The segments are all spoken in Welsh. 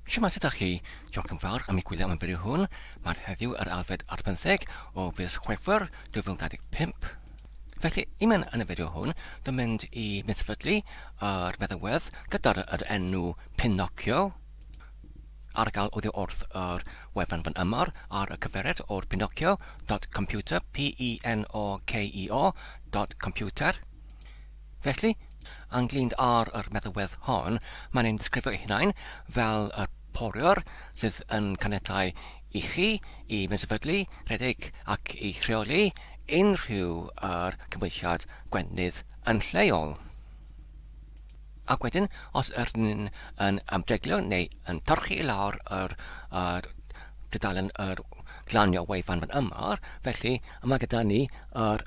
Shwmae, sut ydach chi? Diolch yn fawr am eich gwylio am y fideo hwn. Mae'r heddiw yr alfed ar bymtheg o fis Chwefror 2025. Felly, i mewn yn y fideo hwn, dwi'n mynd i missefydlu yr meddalwedd gyda'r yr enw Pinocchio ar gael oddi wrth yr wefan fan yma ar y cyfeiriad o'r pinocchio.computer, P-I-N-O-K-I-O dot computer. Felly, ynglŷn â'r yr meddalwedd hon, mae'n ein disgrifio ei hunain fel y poriwr sydd yn caniatáu i chi i sefydlu, rhedeg ac i rheoli unrhyw yr cymhwysiad gwenith yn lleol. Ac wedyn, os yr ni'n yn ymdreglio neu yn torchi i lawr yr, yr tudalen yr glanio wefan fan yma, felly yma gyda ni yr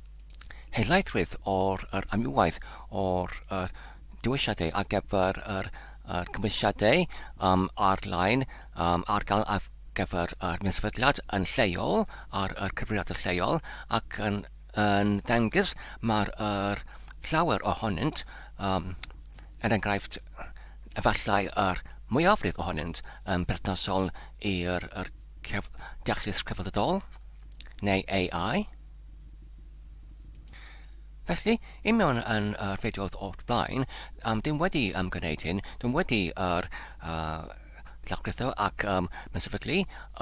helaethrwydd o'r yr amrywiaeth o'r yr dewisiadau ar gyfer yr yr cymwysiadau um, ar-lein um, ar gael ar gyfer yr sefydliad yn lleol ar yr cyfrifiadur lleol ac yn, yn dengys mae'r yr llawer ohonynt um, er enghraifft efallai yr mwyafrif ohonynt yn berthnasol i'r yr deallus crefyddol neu AI. Felly, i mewn yn yr fideos o'r blaen, um, dim wedi um, gwneud hyn, dim wedi yr uh, llawrytho ac um, sefydlu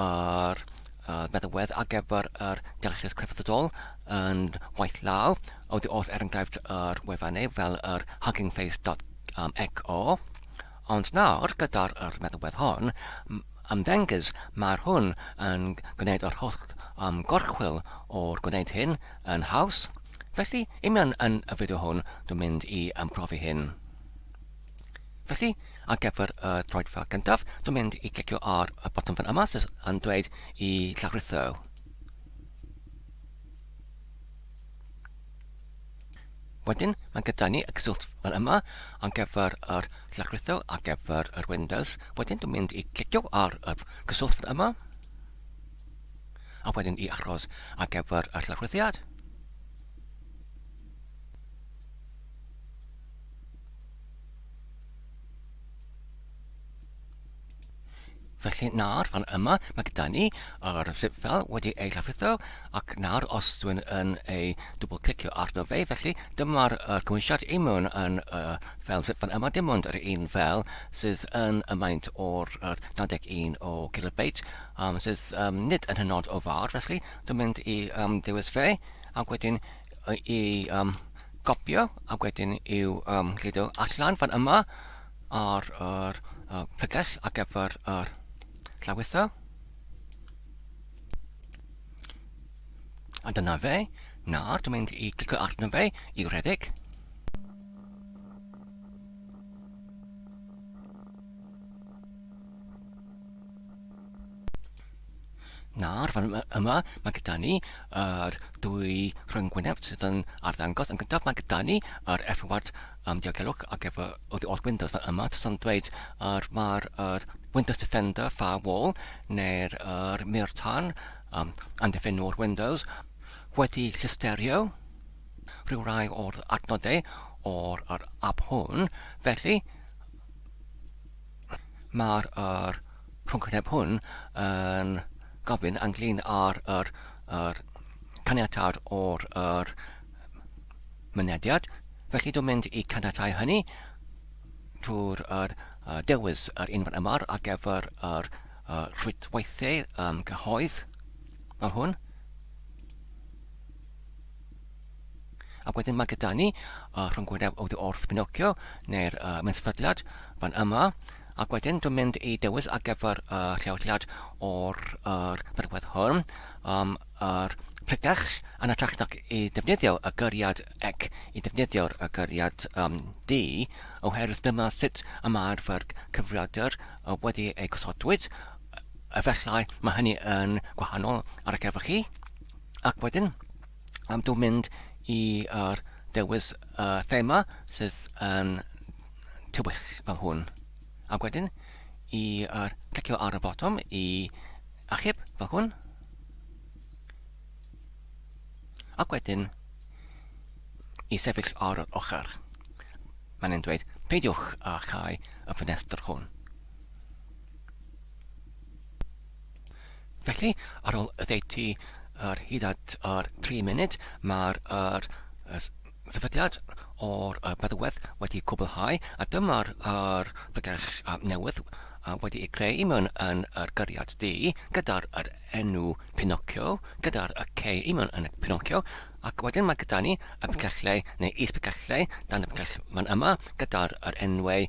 yr uh, meddalwedd ar gyfer yr deallus crefyddol yn waith law, oddi wrth er enghraifft yr wefannau fel yr huggingface.eco. Ond nawr, gyda'r yr meddalwedd hon, ymddengys mae'r hwn yn gwneud yr holl um, gorchwyl o'r gwneud hyn yn haws. Felly, i mewn yn y fideo hwn, dwi'n mynd i ymprofi hyn. Felly, ar gyfer y troedfa gyntaf, dwi'n mynd i clicio ar y botwm fan yma sydd yn dweud i llawrytho. Wedyn, mae gyda ni y cyswllt fan yma ar gyfer yr llawrytho ar gyfer yr Windows. Wedyn, dwi'n mynd i clicio ar y cyswllt fan yma. A wedyn i achos ar gyfer y llawrythiad. Felly nawr fan yma mae gyda ni yr zip file wedi ei llawrytho ac nawr os dwi'n yn ei dwbl clicio arno fe felly dyma'r uh, cymwysiad i mewn yn y uh, fel zip fan yma dim ond yr un fel sydd yn y maint o'r uh, 91 o kilobyte um, sydd um, nid yn hynod o fawr felly dwi'n mynd i um, dewis fe ac wedyn i um, gopio ac wedyn i'w um, gludo allan fan yma ar yr uh, pregell ar gyfer yr llawitho. A dyna fe. Nawr, dwi'n mynd i clicio arno fe i redeg. Nawr, fan yma, mae gyda ni yr dwy rhyngwyneb sydd yn arddangos. Yn gyntaf, mae gyda ni yr F-word um, diogelwch ar gyfer oddi wrth Windows fan yma. Sydd yn dweud yr, mae'r yr Windows Defender Firewall neu'r yr mur tân um, amddiffynnwr Windows wedi llysterio rhyw rai o'r adnoddau o'r yr app hwn. Felly, Mae'r yr rhwngwyneb hwn yn gofyn ynglyn â'r yr, yr caniatâd o'r yr mynediad. Felly dwi'n mynd i caniatáu hynny trwy'r yr, dewis yr un fan yma ar gyfer yr, yr rhwydweithiau um, cyhoedd fel hwn. Ac wedyn mae gyda ni y rhyngwyneb oddi wrth Pinocchio, neu'r uh, sefydliad fan yma. Ac wedyn dwi'n mynd i dewis ar gyfer y uh, lleoliad o'r er feddalwedd hwn, um, yr pregell, yn hytrach nag i defnyddio y gyriad ec, i defnyddio'r y gyriad um, D, oherwydd dyma sut y mae'r fy cyfrifiadur wedi ei gosodwyd. Efallai mae hynny yn gwahanol ar y gyfer chi. Ac wedyn, um, dwi'n mynd i yr dewis y thema sydd yn tywyll fel hwn. Ac wedyn i yr clicio ar y botwm i achub fel hwn. Ac wedyn i sefyll ar yr ochr. Mae'n dweud, peidiwch â chau y ffenestr hwn. Felly, ar ôl oddeutu yr hyd at yr 3 munud, mae'r yr sefydliad o'r feddalwedd wedi cwblhau, a dyma'r yr pregell newydd wedi ei creu i mewn yn yr gyriad du, gyda'r yr enw Pinocchio, gyda'r y K i mewn yn y Pinocchio, ac wedyn mae gyda ni y pregellau neu is-pregellau dan y pregell fan yma, gyda'r yr enwau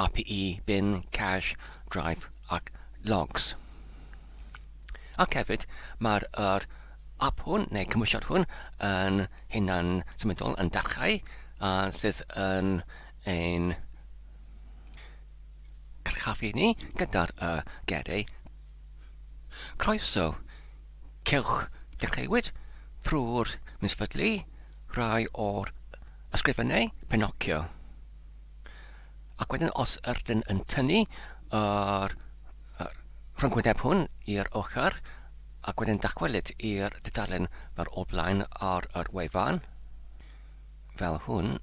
RPE, bin, cache, drive ac logs. Ac hefyd, mae'r yr app hwn, neu cymwysiad hwn, yn hunan symudol yn dechrau, a sydd yn ein cyrchafu ni gyda'r y geiriau croeso. Cylch dechreuwyd trwy'r misfydlu rhai o'r ysgrifennau Pinocchio. Ac wedyn os ydyn yn tynnu yr, yr rhyngwyneb hwn i'r ochr ac wedyn dychwelyd i'r dudalen fel o blaen ar yr wefan, fel hwn,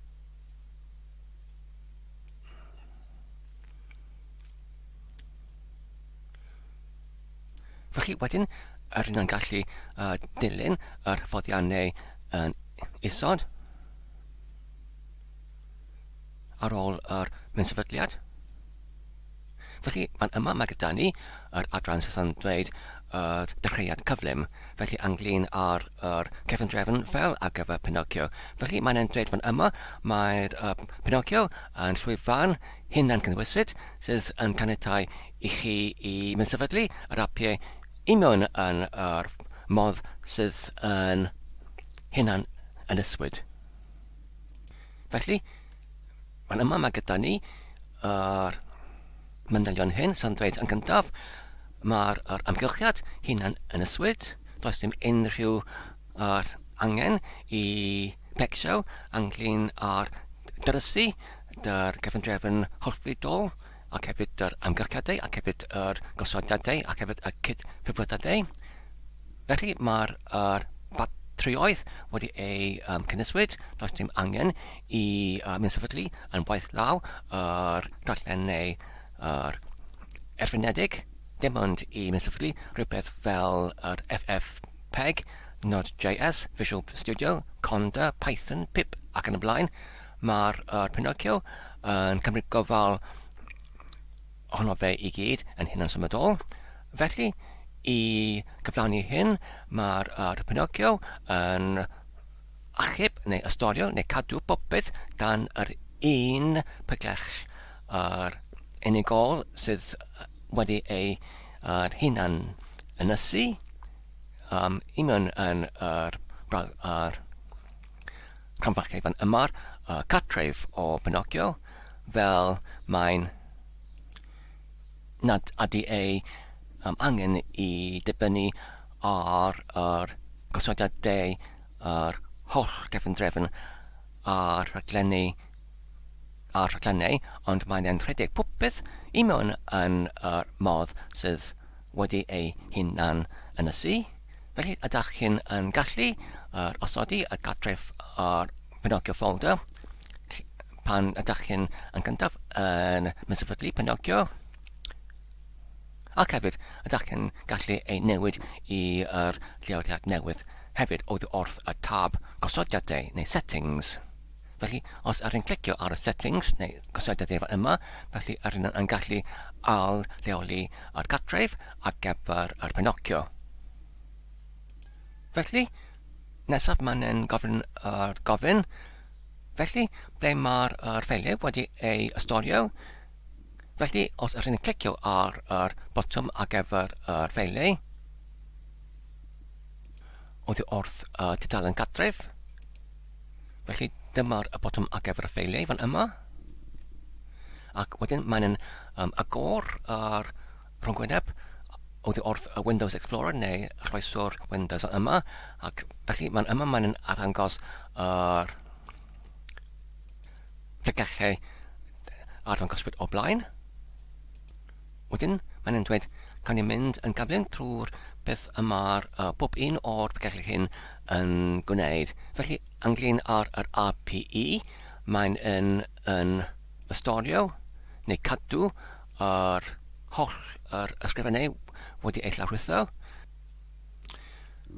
Felly wedyn, yr hyn yn gallu uh, dilyn yr hyfforddiannau yn isod. ar ôl yr mewn-sefydliad. Felly, fan yma mae gyda ni yr adran sydd yn dweud y dechreuad cyflym, felly ynglyn â'r yr cefndrefn fel ar gyfer Pinocchio. Felly, mae'n e'n dweud fan yma, mae'r uh, Pinocchio yn llwyfan hunan cynhwysfyd sydd yn caniatau i chi i mewn-sefydlu yr apiau i mewn yn yr modd sydd yn hunan ynyswyd. Felly, fan yma mae gyda ni yr manylion hyn sy'n dweud yn gyntaf, mae'r yr amgylchiad hunan yn yswyd, does dim unrhyw yr angen i becsio ynglyn â'r dyrysu, dy'r cyfundrefn hollfudol, ac hefyd yr amgylchiadau, ac hefyd yr gosodiadau, ac hefyd y cydfyfyrdadau. Felly mae'r yr batrïoedd wedi eu um, cynhwyswyd, does dim angen i um, sefydlu yn waith law yr rhaglen neu yr erfynedig, dim ond i sefydlu rhywbeth fel yr FFmpeg, Node.js, Visual Studio, Conda, Python, pip ac yn y blaen. Mae'r er Pinocchio yn cymryd gofal ohono fe i gyd yn hunan-symudol. Felly, i gyflawni hyn, mae'r uh, Pinocchio yn achub neu ystorio neu cadw popeth dan yr un pygell yr unigol sydd wedi ei uh, hunan ynysu um, i mewn yn yr, yr rhanbarthau fan yma'r uh, cartref o Pinocchio fel mae'n nad ydy ei um, angen i dibynnu ar yr gosodiadau yr holl gefndrefn a'r rhaglenni a'r rhaglennau, ond mae'n e'n rhedeg popeth i mewn yn yr modd sydd wedi ei hunan ynysu. Felly, ydych chi'n yn gallu yr osodi y gartref o'r Pinocchio folder pan ydych chi'n yn gyntaf yn sefydlu Pinocchio ac hefyd ydych chi'n gallu ei newid i'r lleoliad newydd hefyd oddi wrth y tab gosodiadau neu settings. Felly, os ydych chi'n clicio ar y settings neu gosodiadau fan yma, felly ydych chi'n yn gallu al lleoli yr gartref ar gyfer yr Pinocchio. Felly, nesaf mae'n yn gofyn yr gofyn. Felly, ble mae'r yr ffeiliau wedi ei ystorio? Felly, os ydych chi'n clicio ar yr botwm ar gyfer yr ffeiliau, oddi wrth y tudalen gartref, felly dyma'r y botwm ar gyfer y ffeiliau fan yma, ac wedyn mae'n yn um, agor yr rhyngwyneb oddi wrth y Windows Explorer neu rhoeswr Windows yma, ac felly mae'n yma mae'n arddangos yr pregethau arddangoswyd o blaen. Wedyn, mae'n yn dweud, cawn ni mynd yn gyflym trwy'r beth y mae'r uh, pob un o'r pregethau hyn yn gwneud. Felly, ynglyn â'r yr APE, mae'n yn, yn ystorio neu cadw yr holl yr ysgrifennau wedi eu llawrwytho.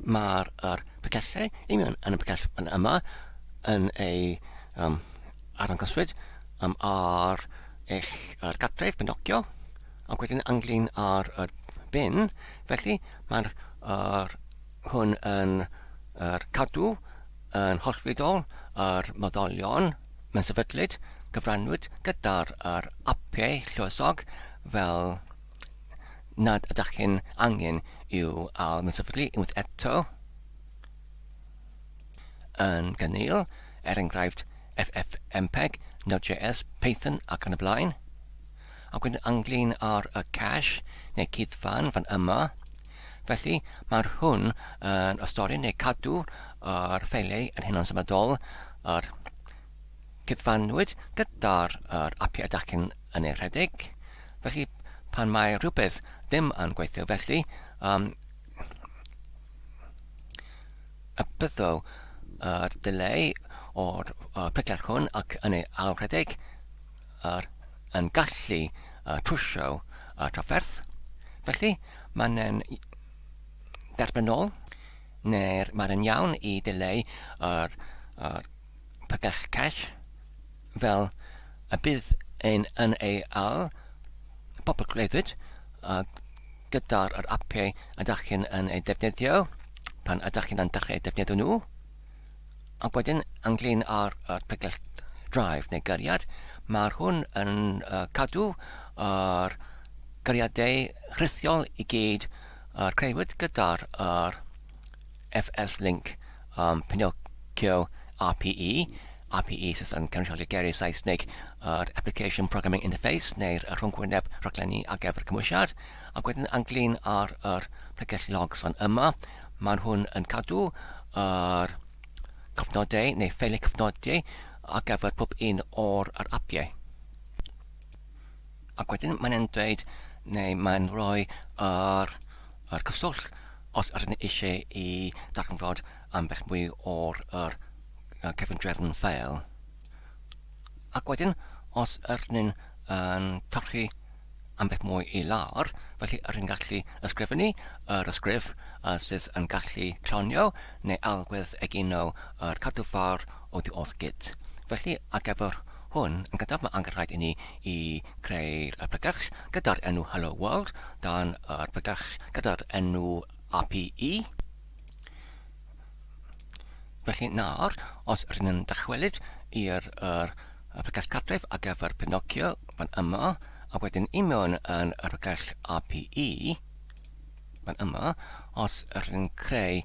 Mae'r yr pregethau union yn y pregeth yn yma yn ei um, arddangoswyd um, ar eich yr gartref Pinocchio ac wedyn ynglyn â'r yr bin, felly mae'r yr hwn yn yr cadw yn hollfudol yr moddolion mewn sefydlyd cyfrannwyd gyda'r yr apiau lluosog fel nad ydych chi'n angen i'w ail-sefydlu unwaith eto yn gynnil, er enghraifft FFmpeg, Node.js, Python ac yn y blaen. Ac wedyn ynglyn â'r y cache neu cuddfan fan yma. Felly mae'r hwn yn ystori neu cadw yr ffeiliau yn hynod symudol yr cuddfanwyd gyda'r yr apiau ydych chi'n yn ei rhedeg. Felly, pan mae rhywbeth ddim yn gweithio felly, um, y byddo yr delay o'r uh, pregeth hwn ac yn ei ailrhedeg yr, yn gallu uh, trwsio y trafferth. Felly, mae'n derbyniol, neu'r mae'n iawn i dileu yr, yr pregeth cache fel y bydd ein yn ei al pobl glefyd gyda'r yr apiau ydych chi'n yn ei defnyddio pan ydych chi'n dechrau defnyddio nhw. Ac wedyn, ynglyn â'r yr pregell drive neu gyriad, mae'r hwn yn uh, cadw yr gyriadau rhithiol i gyd yr creuwyd gyda'r yr FS-Link um, Pinocchio RPE, RPE sydd yn cynrychioli geiriau Saesneg yr Application Programming Interface neu'r rhwngwyneb rhaglenni ar gyfer cymwysiad, ac wedyn ynglyn â'r yr pregell logs fan yma, mae hwn yn cadw yr cofnodau neu ffeiliau cofnodi ar gyfer pob un o'r yr apiau. Ac wedyn mae'n dweud neu mae'n rhoi yr, yr cyswllt os ydyn ni eisiau i darganfod ambell mwy o'r yr cyfundrefn ffeil. Ac wedyn, os ydyn ni'n yn torri ambell mwy i lawr, felly ydyn ni'n gallu ysgrifennu yr ysgrif sydd yn gallu clonio neu alwedd egino yr cadwfar oddi wrth Git. Felly, ar gyfer hwn, yn gyntaf mae angen rhaid i ni i creu'r pregeth gyda'r enw Hello World dan yr pregeth gyda'r enw API. Felly nawr, os rydyn ni'n dychwelyd i'r yr pregeth cartref ar gyfer Pinocchio fan yma, a wedyn i mewn yn yr pregeth API fan yma, os rydyn ni'n creu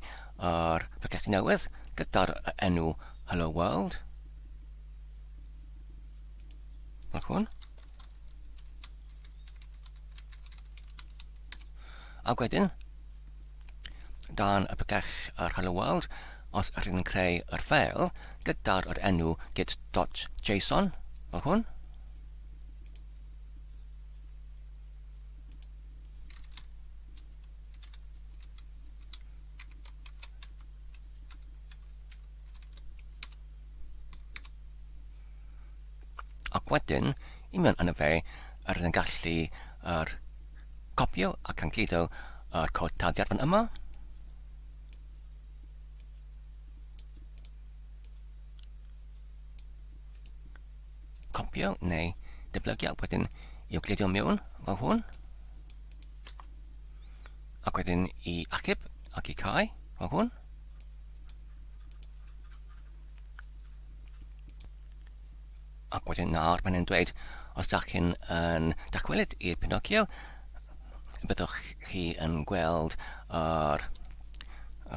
yr pregeth newydd gyda'r enw Hello World, fel hwn, ac wedyn, dan y pregeth yr Hello World, os ydych chi'n creu yr ffeil gyda'r yr enw git.json, fel hwn. Ac wedyn, i mewn yno fe, yr yn gallu yr copio ac angludo yr cod taddiad fan yma. Copio neu dyblygu ac wedyn i'w gludo mewn fel hwn. Ac wedyn i achub ac i cau fel hwn. Ac wedyn nawr mae'n dweud, os dach chi'n yn dychwelyd i'r Pinocchio, byddwch chi yn gweld yr,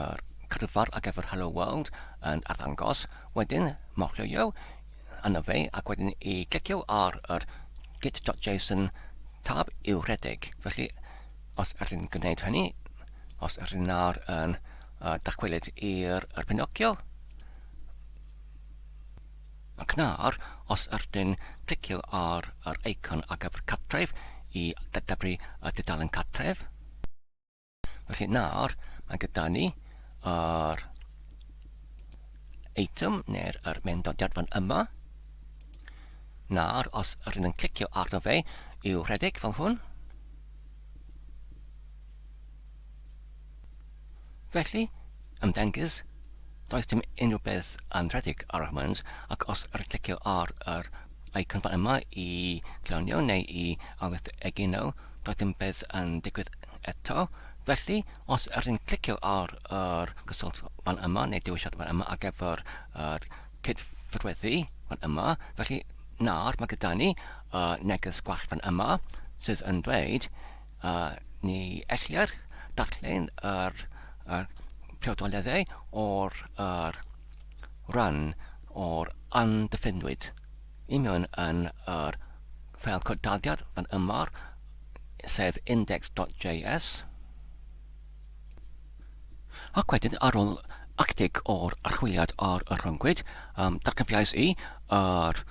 yr cryfar ar gyfer Hello World yn arddangos. Wedyn, morlwyo yno fe, ac wedyn i clicio ar yr git.json tab i'w rhedeg. Felly, os ydyn ni'n gwneud hynny, os ydyn nawr yn dychwelyd i'r Pinocchio, Ac nawr, os ydyn clicio ar yr eicon ar gyfer cartref i ddadebru y dudalen cartref. Felly nawr, mae gyda ni yr eitem neu'r yr mendodiad fan yma. Nawr, os ydyn yn clicio arno fe i'w rhedeg fel hwn. Felly, Ymddengys, does dim unrhyw beth yn rhedeg ar y foment, ac os yr clicio ar yr icon fan yma i clonio neu i awydd egino, does dim beth yn digwydd eto. Felly, os yr yn clicio ar yr cyswllt fan yma neu dewisiad fan yma ar gyfer yr cydfodweddu fan yma, felly nawr mae gyda ni y neges gwall fan yma sydd yn dweud Ni ellir darllen yr, yr priodoleddau o'r yr rhan o'r amddiffynwyd i mewn yn yr ffeil cod-daliad fan yma, sef index.js. Ac wedyn, ar ôl ychydig o'r archwiliad ar y rhyngrwyd, um, darganfuais i yr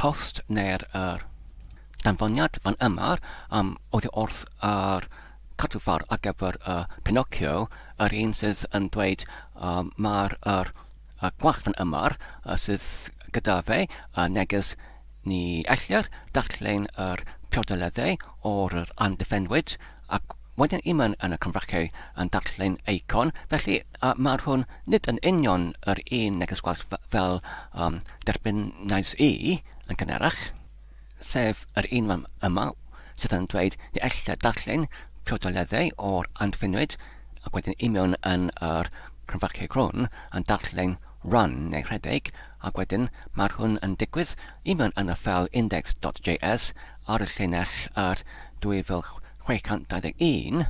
post neu'r yr danfoniad fan yma um, oddi wrth yr cadwfar ar gyfer y Pinocchio, yr un sydd yn dweud um, mae'r yr, y gwallt fan yma uh, sydd gyda fe, y neges ni ellir darllen yr priodoleddau o'r yr amddiffynwyd ac wedyn imyn yn y cymraciau yn darllen eicon, felly uh, mae'r hwn nid yn union yr un neges gwallt fel um, derbynnais i yn gynharach, sef yr un fan yma sydd yn dweud ni ellir darllen priodoleddau o'r amddiffynwyd ac wedyn imiwn yn yr cymraciau crwn yn darllen run neu rhedeg ac wedyn mae'r hwn yn digwydd imiwn yn y ffeil index.js ar y llinell yr 2621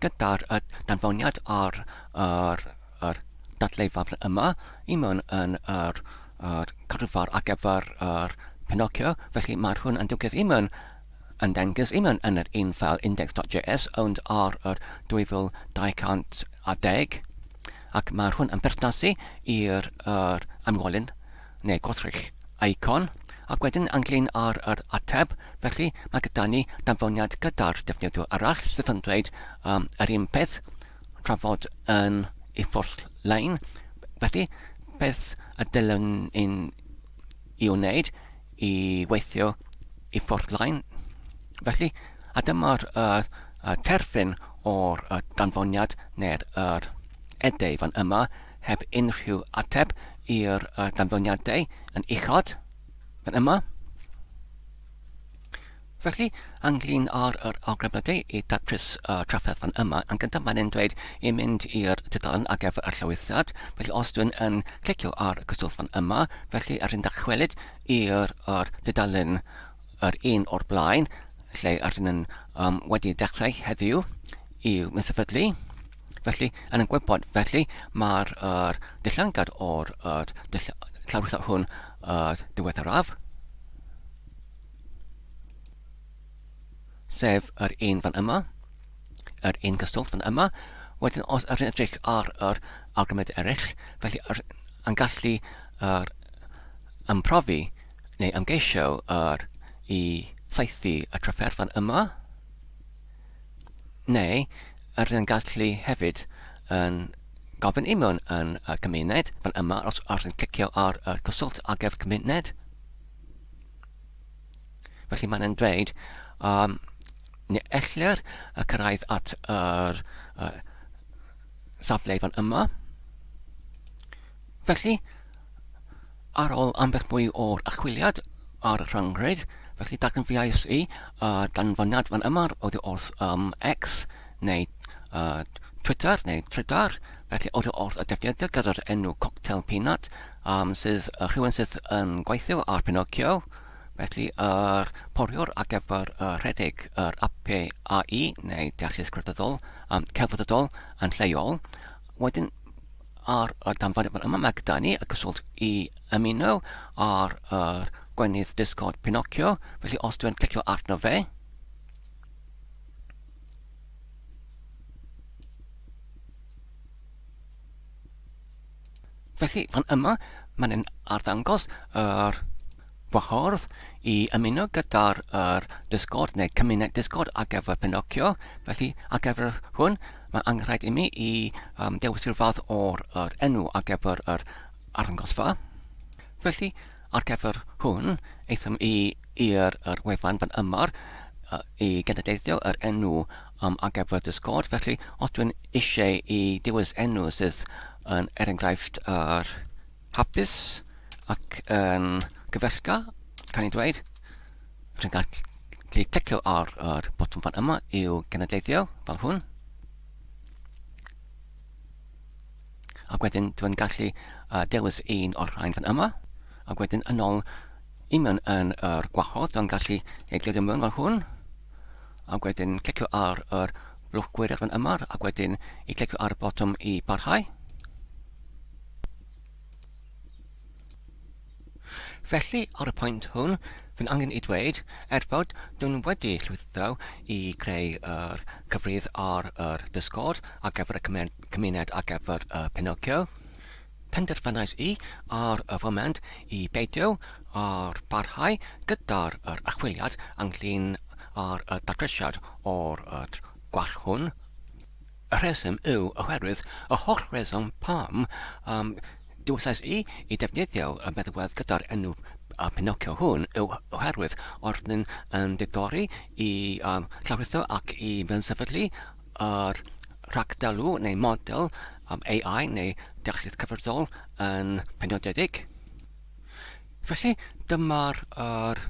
gyda'r y danfoniad ar yr, yr dadleufa yma i mewn yn yr, yr cadwfar ar gyfer yr Pinocchio, felly mae'r hwn yn digwydd i mewn yn dengys i mewn yn yr un ffeil index.js ond ar yr 2210 ac mae'r hwn yn perthnasu i'r yr amgolyn neu gwrthrych icon, ac wedyn ynglyn â'r yr ateb, felly mae gyda ni danfoniad gyda'r defnyddiwr arall sydd yn dweud um, yr un peth, trafod yn i ffwrdd lein. Felly, beth y dylwn i'n i wneud i weithio i ffwrdd lein? Felly, a dyma'r uh, uh, terfyn o'r uh, danfoniad neu'r yr edau fan yma heb unrhyw ateb i'r danfoniadau yn uchod fan yma. Felly, ynglyn â'r yr awgrymiadau i datrys y trafferth fan yma, yn gyntaf mae'n e'n dweud i mynd i'r tudalen ar gyfer y llywyddiad, felly os dwi'n yn clicio ar y cyswllt fan yma, felly ar yn dychwelyd i'r yr tudalen yr un o'r blaen, lle rydyn yn um, wedi dechrau heddiw i'w sefydlu. Felly, yn y gwybod, felly, mae'r er, dillangad o'r er, dull llawrytho hwn yr diweddaraf, sef yr un fan yma, yr un cyswllt fan yma. Wedyn, os ydyn edrych ar yr awgrymiadau eraill, felly yr, yn gallu yr, ymprofi neu ymgeisio yr, i saethu y trafferth fan yma, neu yr yn gallu hefyd yn gofyn i mewn yn y cymuned fan yma os os yn clicio ar y cyswllt ar gyfer cymuned. Felly mae'n yn dweud um, ni ellir y cyrraedd at yr uh, safle fan yma. Felly, Ar ôl ambell mwy o'r archwiliad ar y rhyngrwyd, felly darganfuais i y danfoniad fan yma oddi wrth um, X neu uh, Twitter neu Trydar, felly oddi wrth y defnyddiwr gyda'r enw Cocktail Peanut, um, sydd uh, rhywun sydd yn gweithio ar Pinocchio, felly yr poriwr ar gyfer uh, rhedeg yr apiau AI neu deallus crefyddol, um, celfyddydol yn lleol. Wedyn Ar y danfoniad yma mae gyda ni y cyswllt i ymuno ar yr gweinydd Discord Pinocchio, felly os dwi'n clicio arno fe, Felly, fan yma, mae'n arddangos yr wahodd i ymuno gyda'r yr Discord neu cymuned Discord ar gyfer Pinocchio. Felly, ar gyfer hwn, mae angenrhaid i mi i um, dewis rhyw fath o'r yr enw ar gyfer yr arddangosfa. Felly, ar gyfer hwn, aethom i i'r yr wefan fan yma, i genedlaethio yr enw um, ar gyfer Discord. Felly, os dwi'n eisiau i dewis enw sydd yn, er enghraifft, yr hapus ac yn gyfeillgar, can i dweud, dwi'n gallu clicio ar yr botwm fan yma i'w genedlaethio, fel hwn. Ac wedyn dwi'n gallu dewis un o'r rhain fan yma, ac wedyn yn ôl i mewn yn yr gwahodd, dwi'n gallu ei glirio mewn fel hwn, ac wedyn clicio ar yr blwch gwyriad fan yma, ac wedyn i clicio ar y botwm i barhau. Felly, ar y pwynt hwn, fi'n angen i dweud, er bod dwi'n wedi llwyddo i creu yr cyfrif ar yr Discord ar gyfer y cymuned ar gyfer y Pinocchio, penderfynais i ar y foment i beidio â'r barhau gyda'r yr archwiliad ynglyn â'r y datrysiad o'r yr gwall hwn. Y rheswm yw oherwydd y holl reswm pam um, dewisais i i defnyddio y meddalwedd gyda'r enw uh, Pinocchio hwn yw oherwydd oeddwn yn diddori i um, llawrytho ac i mewn-sefydlu yr rhagdalw neu model um, AI neu dealluaeth cyfredol yn penodedig. Felly, dyma'r yr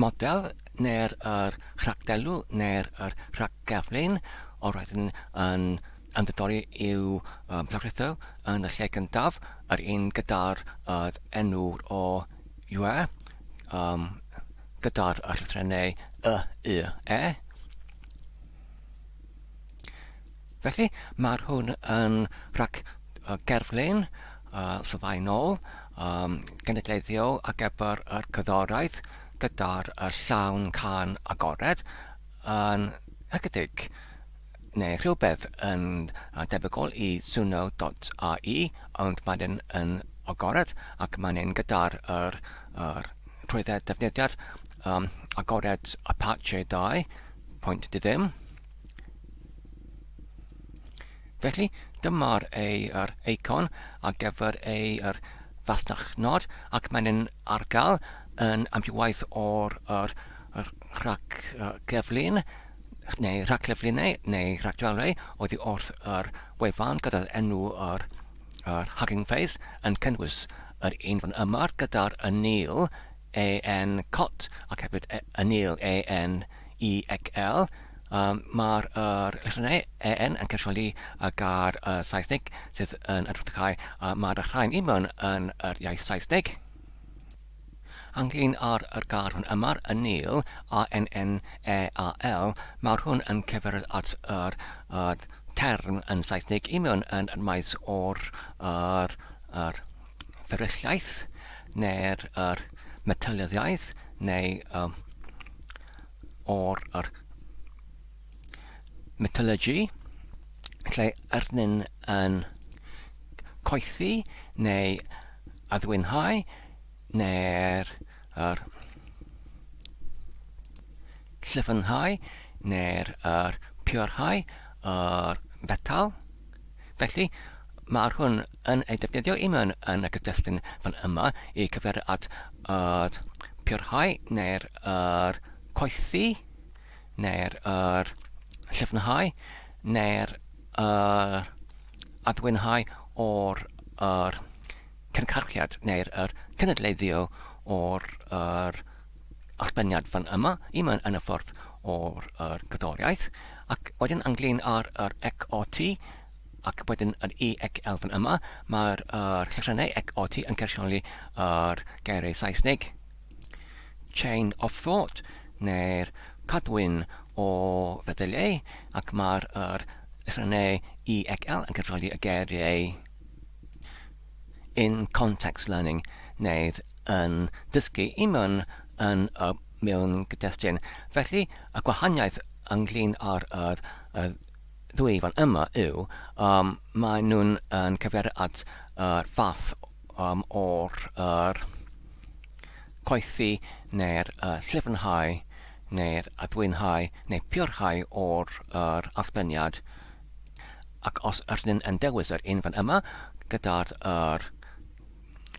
model neu'r yr rhagddelw neu'r yr rhaggyflun o'r roedd yn yn ymddiddori i'w um, llawrytho yn y lle gyntaf, yr un gyda'r yr enw o UE, um, gyda'r y llythrennau Y, U, E. Felly, mae'r hwn yn rhag gerflun sylfaenol, genedlaethol ar gyfer yr cerddoriaeth gyda'r llawn cân agored yn ychydig neu rhywbeth yn debygol i suno.ai ond mae'n yn agored ac mae'n un gyda'r yr, yr trwydded defnyddiad um, agored Apache 2.dim. Felly, dyma'r ei yr eicon ar gyfer ei yr fasnachnod ac mae'n yn ar gael yn amrywiaeth o'r yr, yr rhaggyflun neu rhaglyflunau neu rhagddelwau oddi wrth yr wefan gyda'r enw yr, yr Hugging Face yn cynnwys yr un fan yma gyda'r y nil AN cot ac hefyd y nil AN E ac L. Um, Mae'r er, llythrennau EN yn cynrychioli y gair uh, Saesneg sydd yn adlewyrchu uh, mae'r rhain i mewn yn yr iaith Saesneg. Ynglyn â'r yr gair hwn yma, y nil, A-N-N-E-A-L, mae'r hwn yn cyfeirio at yr, yr term yn Saesneg i mewn yn y maes o'r yr, yr fferylliaeth neu'r yr metelyddiaeth neu um, o'r yr metallurgy, lle ydyn yn coethi neu addwynhau neu'r yr llyfnhau neu'r yr purhau yr fetal. Felly, mae'r hwn yn ei defnyddio i mewn yn y cyd-destun fan yma i cyfeirio at yr purhau neu'r yr coethi neu'r yr llyfnhau neu'r yr addwynhau o'r yr cynhyrchiad neu'r yr cynadleiddio o'r yr allbyniad fan yma i mewn yn y ffordd o'r yr gerddoriaeth ac wedyn ynglyn â'r yr XOT ac wedyn yr E ac L fan yma mae'r yr llythrennau XOT yn cynrychioli yr geiriau Saesneg chain of thought neu'r cadwyn o feddyliau ac mae'r yr llythrennau E ac L yn cynrychioli y geiriau in context learning neu yn dysgu i mewn yn y mewn gydestun. Felly, y gwahaniaeth ynglyn â'r yr, y ddwy fan yma yw, um, maen nhw'n yn cyfeirio at yr fath um, o'r yr coethi neu'r uh, llyfnhau neu'r adwynhau neu purhau o'r yr allbyniad ac os ydyn yn dewis yr un fan yma gyda'r yr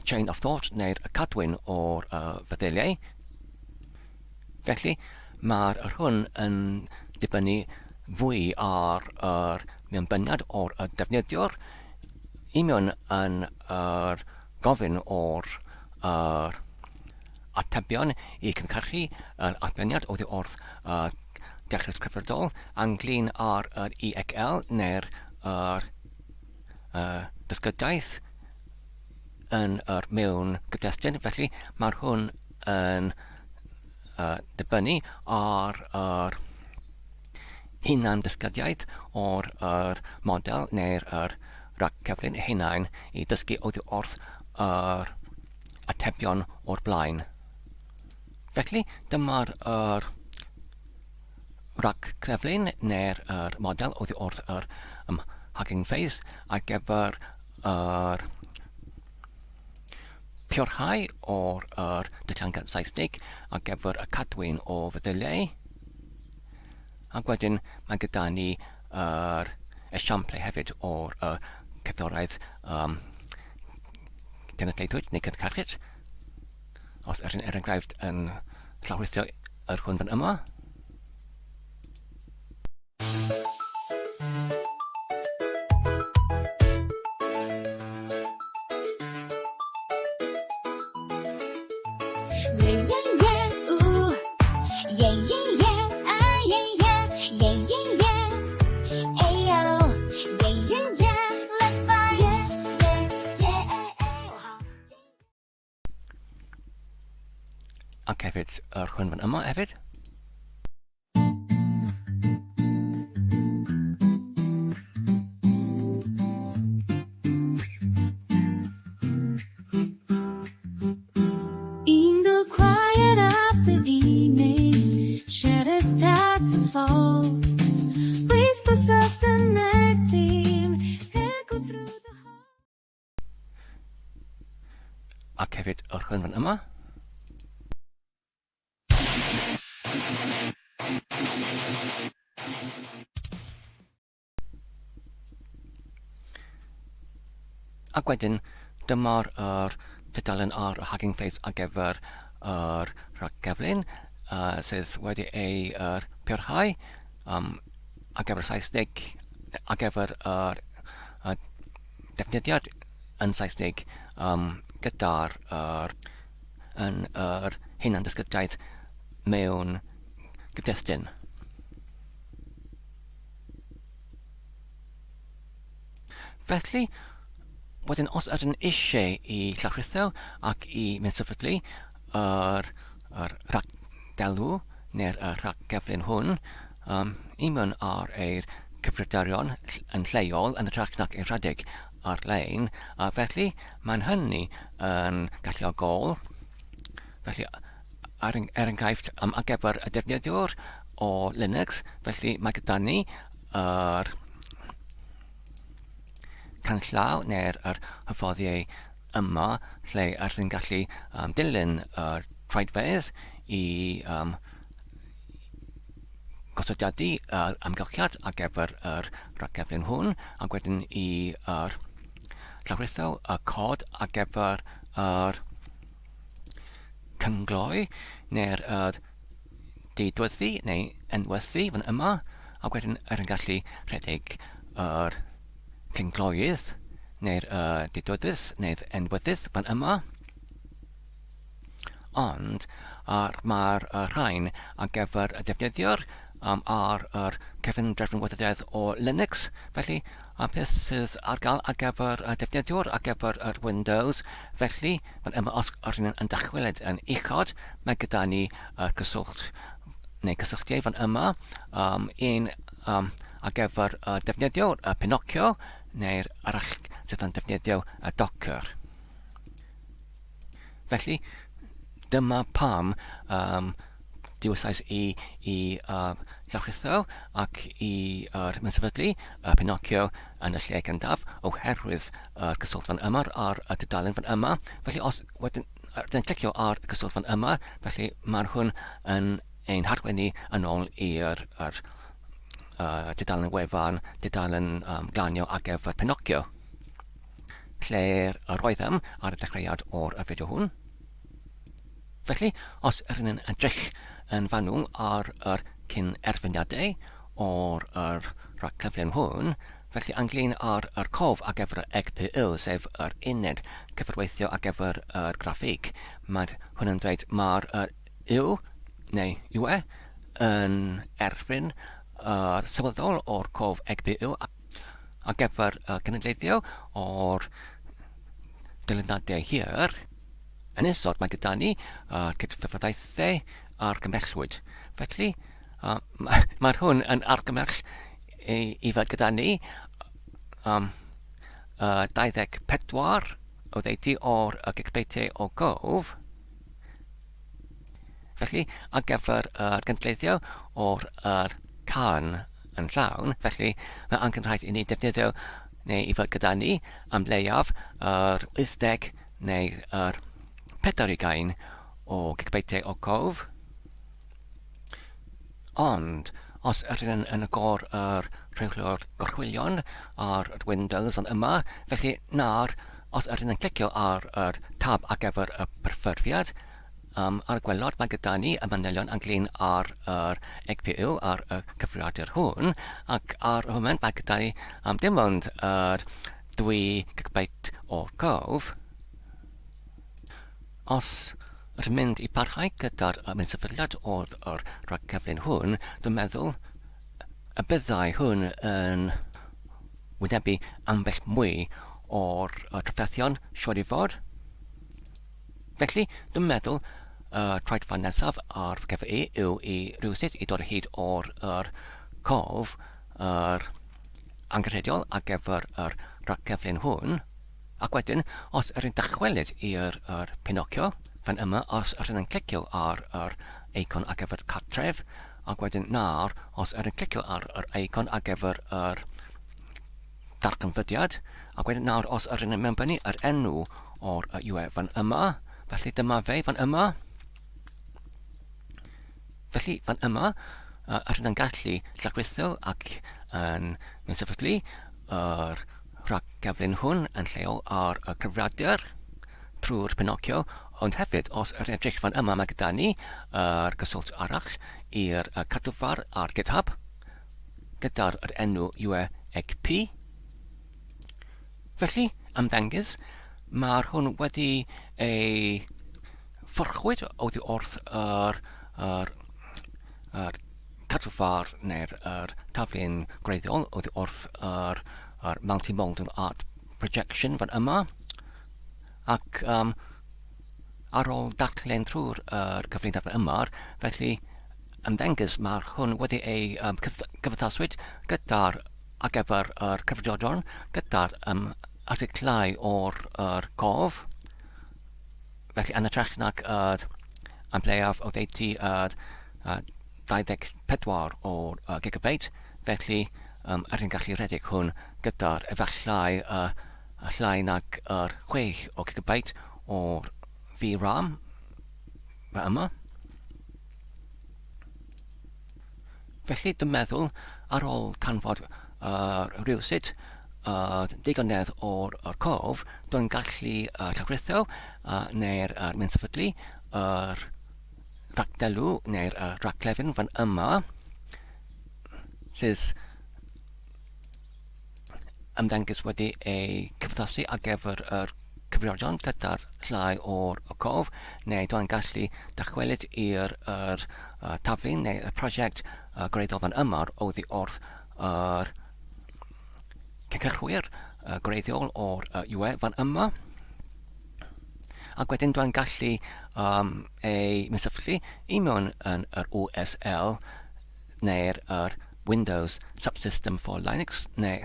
chain of thought neu'r cadwyn o'r uh, feddyliau. Felly, mae'r yr hwn yn dibynnu fwy ar yr mewnbyniad o'r y defnyddiwr i mewn yn yr gofyn o'r yr atebion i cynhyrchu yr arbenniad oddi wrth y deallus crefyddol ynglyn â'r yr EXL neu'r yr dysgyddiaeth yn yr mewn gydestun, felly mae'r hwn yn uh, dibynnu ar yr hunan dysgyddiaeth o'r yr model neu'r yr rhaggyflun eu hunain i ddysgu oddi wrth yr atebion o'r blaen. Felly, dyma'r yr rhaggyflun neu'r yr model oddi wrth yr um, Hugging Face ar gyfer yr purhau o'r yr datganiad Saesneg ar gyfer y cadwyn o feddyliau. Ac wedyn mae gyda ni yr esiamplau hefyd o'r y cerddoriaeth um, genedlaethwyd neu cynhyrchyd. Os er, er enghraifft yn llawrithio yr hwn fan yma. Yeah, yeah, yeah, ooh. Yeah, yeah, yeah, ah, yeah, yeah. Yeah, yeah, yeah. Ayo. Yeah, yeah, yeah, let's vibe. Yeah, yeah, yeah, eh, Ac hefyd yr hwn fan yma hefyd. In the quiet of the evening, shadows start to fall. Whispers of the night theme echo through the hall. Ac hefyd yr hwn fan yma. Ac wedyn, dyma'r yr tudalen ar y Hugging Face ar gyfer yr rhaggyflun uh, sydd wedi ei er, purhau um, ar gyfer Saesneg, ar gyfer yr uh, defnyddiad yn Saesneg um, gyda'r yr, yn yr hunandysgyddiaeth mewn gydestun. Felly, wedyn os ydyn eisiau i llawrithio ac i mynd sefydlu yr, yr rhagdelw neu'r y rhaggyflun hwn um, i mewn ar eir cyfrifiadurion yn lleol yn hytrach nag ei rhedeg ar-lein, a felly mae'n hynny yn galluogol. Felly, er, er enghraifft, um, ar gyfer y defnyddiwr o Linux, felly mae gyda ni yr canllaw neu'r yr hyfforddiau yma lle yr sy'n gallu um, dilyn yr troedfedd i um, gosodiadu yr amgylchiad ar gyfer yr rhaggyflun hwn ac wedyn i yr llawrytho y cod ar gyfer yr cyngloi neu'r yr deudwyddu neu enwethu fan yma ac wedyn yr yn gallu rhedeg yr cyngloydd neu'r uh, deudwyddydd neu'r enwethydd fan yma. Ond ar, mae'r uh, rhain ar gyfer y defnyddiwr um, ar yr cefn drefn wybodaeth o Linux, felly a peth sydd ar gael ar gyfer y defnyddiwr ar gyfer yr Windows, felly fan yma os ydyn yn dychwelyd yn uchod, mae gyda ni y cyswllt neu cysylltiau fan yma, um, un um, ar gyfer y defnyddiwr, y Pinocchio, neu'r arall sydd yn defnyddio y Docker. Felly, dyma pam um, dewisais i i uh, llawrytho ac i uh, sefydlu uh, Pinocchio yn y lle cyntaf oherwydd yr uh, cyswllt fan yma ar y tudalen fan yma. Felly os wedyn rydyn clicio ar y cyswllt fan yma, felly mae'r hwn yn ein harwain ni yn ôl i'r yr, uh, tudalen wefan, tudalen um, glanio ar gyfer Pinocchio, lle yr oeddem ar y dechreuad o'r fideo hwn. Felly, os ydyn ni'n edrych yn fanwl ar yr cyn-erfyniadau o'r yr rhagcyflym hwn, felly ynglyn â'r yr cof ar gyfer y XPU, sef yr uned cyfarweithio ar gyfer yr graffig, mae hwn yn dweud mae'r yr U neu UE yn erfyn yr sylweddol o'r cof XPU ar gyfer y cynulleiddio o'r dyluniadau hir. Yn isod mae gyda ni yr cydfyfyraethau argymhellwyd. Felly, uh, mae'r hwn yn argymell i, i fod gyda ni um, uh, 24 o ddeutu o'r uh, gigbeitiau o gof. Felly, ar gyfer yr gynulleiddio o'r yr can yn llawn, felly mae angen rhaid i ni defnyddio neu i fod gyda ni am leiaf yr 80 neu yr 40 o gigabytiau o gof. Ond, os ydyn yn yn agor yr rheolwr gorchwylion ar yr Windows ond yma, felly nawr, os ydyn yn clicio ar yr tab ar gyfer y perfformiad, um, ar y gwelod mae gyda ni y manylion ynglyn â'r yr XPU ar y cyfrifiadur hwn, ac ar y foment mae gyda ni um, dim ond yr 2 gigabyte o gof. Os ydych mynd i parhau gyda'r ymsefydliad o'r yr rhaggyflun hwn, dwi'n meddwl y byddai hwn yn wynebu ambell mwy o'r trafferthion, siŵr i fod. Felly, dwi'n meddwl y troedfan nesaf ar fy i yw i rywsut i dod o hyd o'r yr cof yr angenrheidiol ar gyfer yr rhaggyflun hwn. Ac wedyn, os yr yn dychwelyd i'r yr Pinocchio, fan yma, os yr yn clicio ar yr eicon ar gyfer cartref, ac wedyn nawr, os yr yn clicio ar yr eicon ar gyfer yr darganfyddiad, ac wedyn nawr, os yr yn mewnbynnu yr enw o'r UE fan yma, felly dyma fe fan yma. Felly, fan yma, uh, yr yn gallu llagritho ac yn sefydlu yr rhaggyflun hwn yn lleol ar y cyfrifiadur trwy'r Pinocchio, ond hefyd os yr edrych fan yma mae gyda ni yr gyswllt arall i'r cadwfar ar GitHub gyda'r yr enw UEGP. Felly, ymddengys, mae'r hwn wedi ei fforchwyd oddi wrth yr, yr, yr Cadwfar neu'r yr taflen gwreiddiol oddi wrth yr, yr Multimodal Art Projection fan yma. Ac um, ar ôl darllen trwy'r yr cyflwyniad yma, felly ymddengys mae'r hwn wedi ei um, cyfathaswyd gyda'r ar gyfer yr cyfrifiaduron gyda'r um, articlau o'r yr cof. Felly yn hytrach nag yr am leiaf oddeutu yr 24 o'r gigabyte, felly um, yr yn gallu rhedeg hwn gyda'r efallai uh, llai nag yr 6 o gigabyte o'r VRAM fe yma. Felly dwi'n meddwl ar ôl canfod uh, rhywsut uh, digonedd o'r, or cof, dwi'n gallu uh, llawrytho uh, neu'r uh, mynd sefydlu yr rhagdelw neu'r uh, rhagclefyn fan yma sydd ymddengys wedi ei cyfathasu ar gyfer yr cyfrifiaduron gyda'r llai o'r cof, neu dwi'n gallu dychwelyd i'r yr, uh, taflu neu y prosiect uh, gwreiddiol fan yma oddi wrth yr cychwyr uh, gwreiddiol o'r uh, UE fan yma. Ac wedyn dwi'n gallu um, ei mysyflu i mewn yn yr OSL neu'r yr Windows Subsystem for Linux neu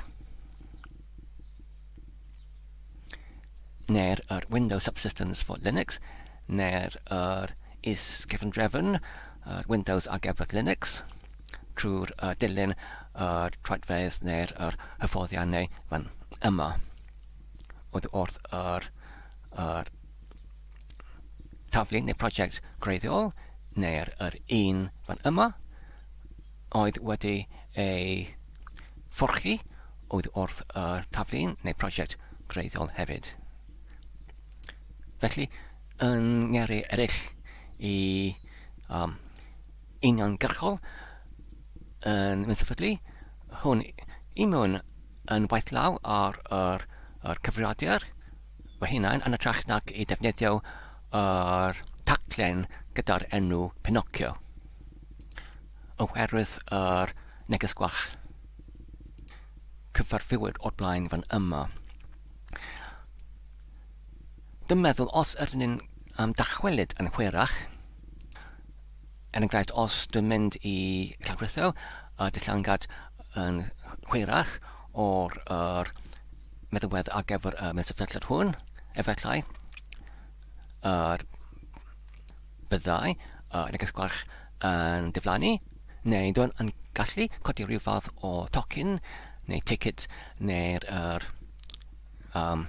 neu'r yr Windows Subsystems for Linux neu'r yr is-cyfundrefn yr Windows ar gyfer Linux trwy'r uh, dilyn yr troedfedd neu'r yr hyfforddiannau fan yma oedd wrth yr, yr taflu neu prosiect gwreiddiol neu'r yr un fan yma oedd wedi ei fforchi oedd wrth yr taflu neu prosiect gwreiddiol hefyd. Felly, yn ngeiriau eraill i um, uniongyrchol yn mynd sefydlu hwn i mewn yn waith law ar yr, yr cyfrifiadur fy hunain yn hytrach nag i defnyddio yr taglen gyda'r enw Pinocchio oherwydd yr neges gwall cyfarfuwyd o'r blaen fan yma. Dwi'n meddwl os ydyn ni'n um, dychwelyd yn hwyrach, er enghraifft os dwi'n mynd i llawrytho y dillangad yn hwyrach o'r er meddalwedd ar gyfer y medsefydliad hwn, efallai yr byddai y neges gwalch yn diflannu, neu dwi'n yn gallu codi rhyw fath o tocyn neu ticket neu'r er, um,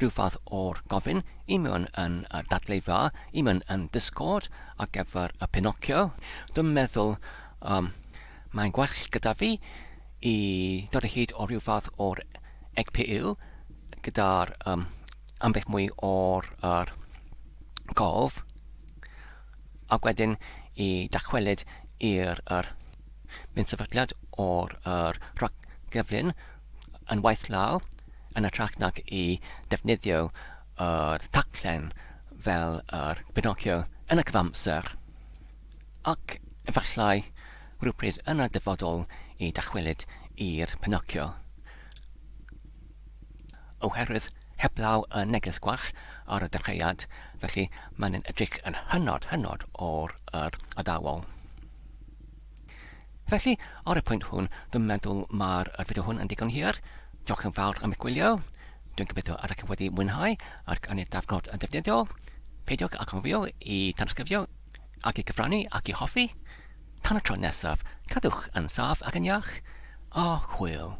rhyw fath o'r gofyn i mewn yn y dadleufa, i mewn yn Discord ar gyfer y Pinocchio. Dwi'n meddwl um, mae'n gwell gyda fi i dod o hyd o rhyw fath o'r XPU gyda'r um, ambell mwy o'r er, gof ac wedyn i dychwelyd i'r er, mynd sefydliad o'r er, rhaggyflun yn waith law yn hytrach nag i ddefnyddio yr taglen fel yr Pinocchio yn y cyfamser, ac efallai rhywbryd yn y dyfodol i dychwelyd i'r Pinocchio. Oherwydd heblaw y neges gwall ar y dechreuad, felly mae'n edrych yn hynod, hynod o'r yr addawol. Felly, ar y pwynt hwn, dwi'n meddwl mae'r fideo hwn yn digon hir. Diolch yn fawr am eich gwylio. Dwi'n gobeithio ydych chi wedi mwynhau ac yn ei darfnod yn defnyddiol. Peidiwch â chofio i tanysgrifio ac i gyfrannu ac i hoffi. Tan y tro nesaf, cadwch yn saff ac yn iach, a hwyl.